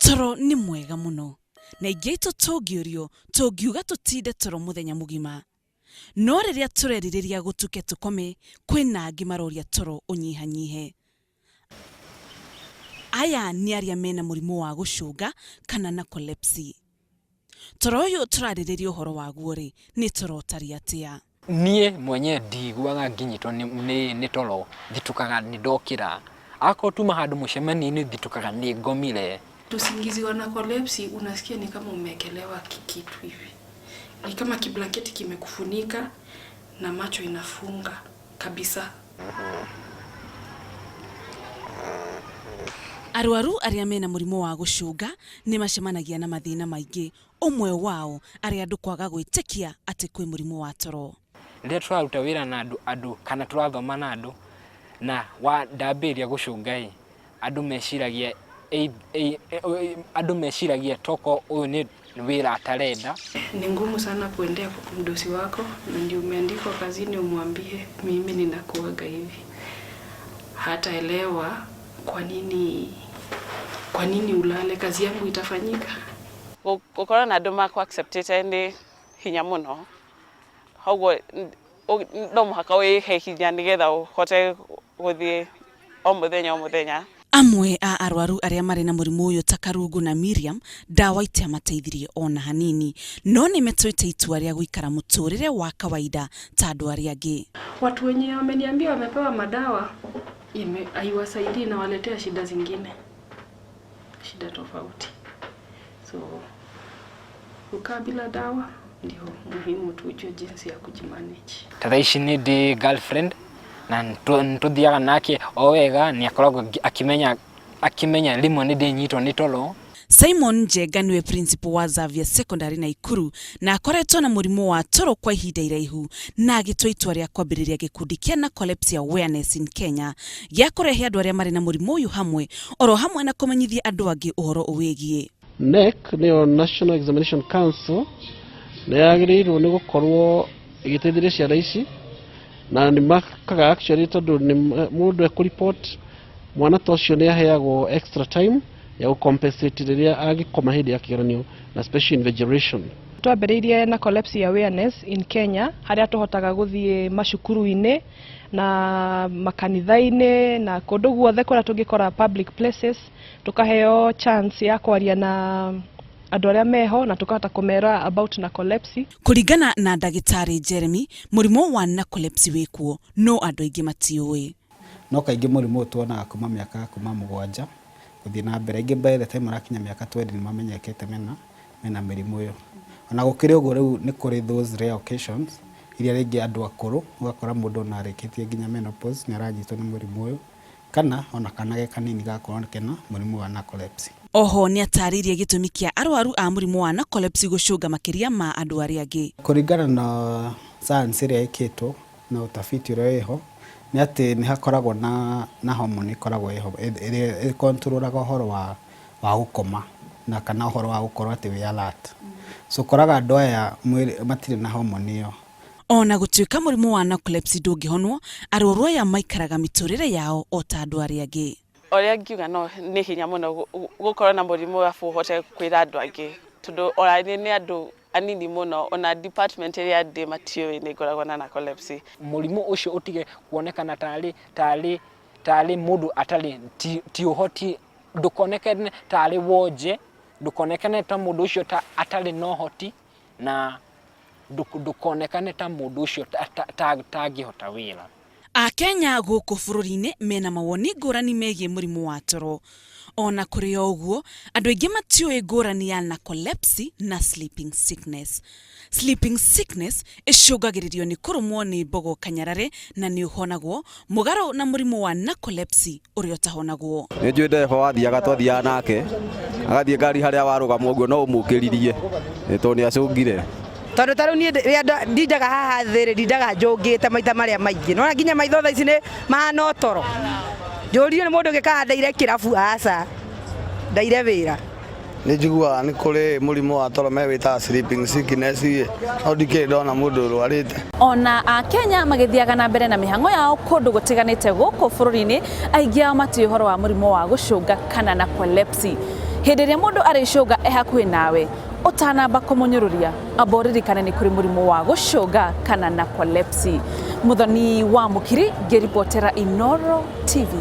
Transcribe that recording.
Toro nĩ mwega mũno, na aingĩ aitũ tũngĩũrio tũngiuga tũtinde toro mũthenya mũgima. No rĩrĩa tũrerirĩria gũtuke tũkome, kwĩna angĩ maroria toro ũnyihanyihe. Aya nĩ arĩa mena mũrimũ wa gũcũnga kana narcolepsy. Toro ũyũ tũrarĩrĩria ũhoro waguo rĩ, nĩ toro ũtariĩ atĩa? Niĩ mwenyewe ndiguaga nginyĩtwo nĩ toro, thitũkaga nĩ ndokĩra. Akorwo tuma handũ mũcemanio-inĩ thitũkaga nĩ ngomire. Usingizi wa narcolepsy unasikia ni kama umeekelewa kitu hivi, ni kama kiblanketi kimekufunika na macho inafunga kabisa. Arwaru arĩa mena mũrimũ wa gũcũnga nĩ macemanagia na mathĩna maingĩ, ũmwe wao arĩ andũ kwaga gwĩtĩkia atĩ kwĩ mũrimũ wa toro. Rĩrĩa tũraruta wĩra na andũ andũ kana tũrathoma na andũ na wa ndambĩrĩria gũcũnga ĩ, andũ meciragia andũ meciragia toko ũyũ nĩ wĩra atarenda. Ni ngumu sana kuendea mdosi wako na ndio umeandikwa kazini umwambie mimi ninakuaga hivi. Hataelewa kwa nini ulale, kazi yangu itafanyika. Gũkorwo na andũ makũ acceptĩte nĩ hinya mũno, koguo no mũhaka wĩhe hinya nĩgetha ũhote gũthiĩ o mũthenya o mũthenya. Amwe a arwaru arĩa marĩ na mũrimũ ũyũ ta Karungu na Miriam, ndawa itiamateithirie ona hanini, no nĩ metuĩte itua rĩa gũikara mũtũrĩre wa kawaida ta andũ arĩa angĩ. Watu wenye wameniambia wamepewa madawa haiwasaidii na waletea shida zingine, shida tofauti. So kukaa bila dawa ndio muhimu, tujue jinsi ya kujimanage. Ta thaa ici nĩ ndĩ girlfriend na nĩtũthiaga nake o wega, nĩ akoragwo akĩmenya rĩmwe nĩ ndĩnyitwo nĩ toro. Simon Njenga niwe principal wa Xavier Secondary Naikuru na akoretwo na mũrimũ wa toro kwa ihinda iraihu na agĩtua itua rĩa kwambĩrĩria gĩkundi kĩa Narcolepsy Awareness in Kenya gĩa kũrehe andũ arĩa marĩ na mũrimũ ũyũ hamwe oro hamwe na kũmenyithia andũ angĩ ũhoro ũwĩgiĩ. KNEC nĩyo National Examination Council nĩ yagĩrĩirwo nĩ gũkorwo ĩgĩteithĩrĩria ciana ici na nĩ makaga actually tondũ nĩ mũndũ ekũ-report mwana ta ũcio nĩ aheagwo extra time ya gũ-compensate rĩrĩa angĩkoma hĩndĩ ya kĩgeranio na special invigilation. Twambĩrĩirie Narcolepsy Awareness in Kenya harĩa tũhotaga gũthiĩ macukuru-inĩ na makanitha-inĩ na kũndũ guothe kũrĩa tũngĩkora public places, tũkaheo chance ya kwaria na andũ arĩa meho na tũkahota kũmera about narcolepsy. Kũringana na ndagĩtarĩ Jeremy, mũrimũ wa narcolepsy wĩkuo no andũ aingĩ matiũĩ. No kaingĩ mũrimũ ũyũ tuonaga kuma mĩaka kuma 7 gũthiĩ na mbere. Aingĩ by the time marakinya mĩaka 20 nĩ mamenyekete mena mĩrimũ ĩyo. Ona gũkĩrĩ ũguo, rĩu nĩ kũrĩ those rare occasions iria rĩngĩ andũ akũrũ, ũgakora mũndũ ona arĩkĩtie nginya menopause nĩ aranyitwo nĩ mũrimũ ũyũ, kana ona kana ge kanini gakorwo kena mũrimũ wa narcolepsy. Oho nĩ atarĩirie gĩtũmi kĩa arwaru a mũrimũ wa narcolepsy gũcũnga makĩria ma andũ arĩa angĩ. Kũringana na science ĩrĩa ĩkĩtwo na ũtafiti ũrĩa wĩho nĩ atĩ nĩ hakoragwo na hormone ĩkoragwo ĩho ĩrĩa ĩkontrolaga ũhoro wa gũkoma na kana ũhoro wa gũkorwo atĩ wĩ alert. So ũkoraga andũ aya mwĩrĩ matirĩ na hormone ĩyo. Ona gũtuĩka mũrimũ wa narcolepsy ndũngĩhonwo, arwaru aya maikaraga mĩtũrĩre yao o ta andũ arĩa angĩ. Ũrĩa ngiuga no nĩ hinya mũno gũkorwo na mũrimũ arabu ũhote kwĩra andũ angĩ, tondũ ona niĩ nĩ andũ anini mũno, ona department ĩrĩa ndĩ matiũĩ nĩ ngoragwo na narcolepsy. Mũrimũ ũcio ũtige kuonekana tarĩ mũndũ atarĩ ti ũhoti, ndũkonekane tarĩ wonje, ndũkonekane ta mũndũ ũcio ta atarĩ na ũhoti, na ndũkonekane ta mũndũ ũcio tangĩhota wĩra. Akenya gũkũ bũrũri-inĩ mena mawoni ngũrani megiĩ mũrimũ wa toro. Ona kũrĩ o ũguo, andũ aingĩ matiũĩ ngũrani ya narcolepsy na sleeping sickness. Sleeping sickness ĩcũngagĩrĩrio nĩ kũrũmwo nĩ mbogo kanyarare na nĩ ũhonagwo, mũgarũ na mũrimũ wa narcolepsy ũrĩa ũtahonagwo. Nĩ njũĩ ndereba wathiaga, twathiaga nake agathiĩ ngari harĩa warũgama ũguo no ũmũkĩririe tondũ nĩ acũngire. Tondũ ta rĩu niĩ rĩrĩa ndindaga haha thĩ rĩ, ndindaga njũngĩte maita marĩa maingĩ, nona nginya maitho thaa ici nĩ mahana o toro. Njũririo nĩ mũndũ ũngĩ kana ndaire kĩrabu, aca, ndaire wĩra. Nĩ njiguaga nĩ kũrĩ mũrimũ wa toro me wĩtaga sleeping sickness ĩ, no ndikĩrĩ ndona mũndũ ũrwarĩte. Ona Akenya magĩthiaga na mbere na mĩhang'o yao kũndũ gũtiganĩte gũkũ bũrũri-inĩ, aingĩ ao matiũĩ ũhoro wa mũrimũ wa gũcũnga kana narcolepsy. Hĩndĩ ĩrĩa mũndũ arĩcũnga e hakuhĩ nawe, ũtanamba kũmũnyũrũria, amba ũririkane nĩ kũrĩ mũrimũ wa gũcũnga kana narcolepsy. Mũthoni wa Mũkiri ngĩribotera Inooro TV.